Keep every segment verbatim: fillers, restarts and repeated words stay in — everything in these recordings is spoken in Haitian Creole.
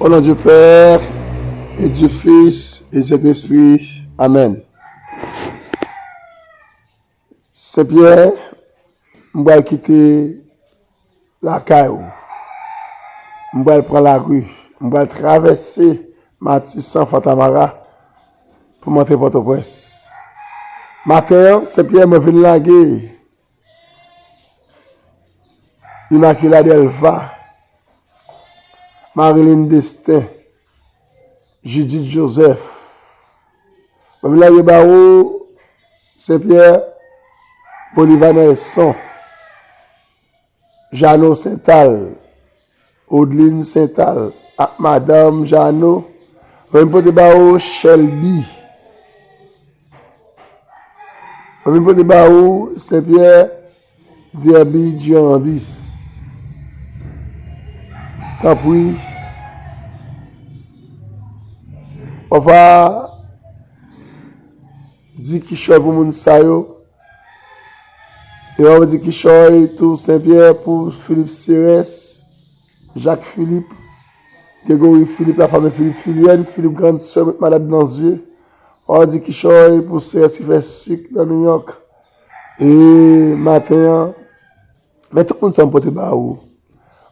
Au nom du Père, et du Fils, et du Saint-Esprit. Amen. Senpyè, m pral kite lakay ou. M pral pran lari. M pral travèse Matisan, Fontamara pou m antre Pòtoprens. Maten an, Senpyè, mwen vin lage Imakila Delva, Marilyn Destin, Judith Joseph. Mwen vin lage ba ou Senpyè, Bolivar Nelson, Jano Sental, Odline Sental ak madanm Jano. Mwen vin pote ba ou Shelby. Mwen vin pote ba ou Senpyè, Derby Durandis. Tanpri, w ap di kichòy pou moun sa yo. E w ap di kichòy tou Senpyè pou Philippe Ceres, Jacques Philippe, Gregory Philippe, la famille Philippe Filienne, Philippe grande sœur, met malade dans yeux. W ap di kichòy pou Ceres ki fè sik nan New York. E maten an, men tout moun sa m pote ba ou.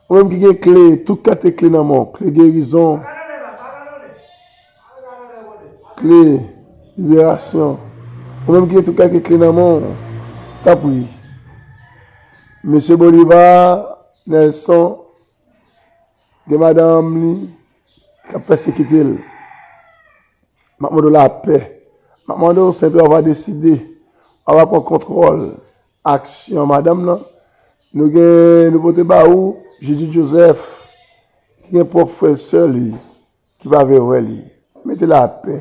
Ou menm ki gen kle, tout kalite kle nan men w, kle gerizon, kle liberasyon. Ou menm ki gen tout kalite kle nan men w, tanpri. Mesye Bolivar Nelson gen madanm li k ap pèsekite l. M ap mande w lapè. M ap mande w, Senpyè, w va deside. W va pran kontwòl aksyon madanm nan. Nou gen, nou pote ba ou Judith Joseph, ki gen pwòp frè l, sè li, ki pa vle wè li. Mete lapè.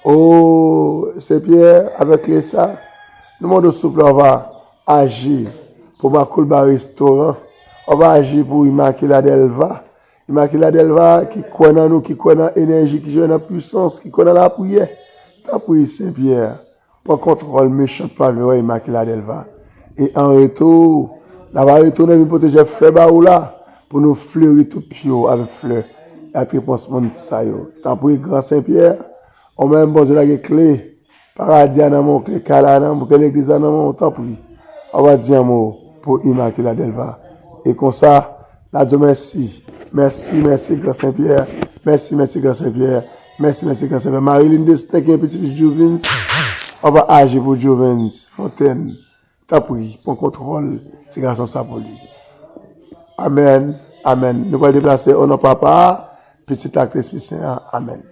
O, Senpyè, avèk kle sa, nou mande w, souple, w va aji pou Macoulba Restaurant, w va aji pou Imakila Delva. Imakila Delva ki kwè nan nou, ki kwè nan enèji, ki kwè nan pwisans, ki kwè nan lapriyè. Tanpri, Senpyè, pran kontwòl mechan k pa vle wè Imakila Delva. E an retou, n ap retounen vin pote jèb flè ba ou la, pou nou fleri tout pye w avèk flè ak repons moun sa yo. Tanpri, Gran Senpyè, ou menm Bondye lage kle paradi a nan men w, kle kay la nan men w, kle legliz la nan men w, tanpri. W ap di yon mo pou Imakila Delva. E konsa, n a di w mèsi. Mèsi, mèsi, Gran Senpyè. Mèsi, mèsi, Gran Senpyè. Mèsi, mèsi, Gran Senpyè. Marilyn Destin ki gen pitit li Juvens, w ap aji pou Juvens Fontaine. Tanpri, pran kontwòl ti gason sa pou li. Amèn, amèn. Nou pral deplase o non Papa, Pitit ak Lespri Sen an. Amèn.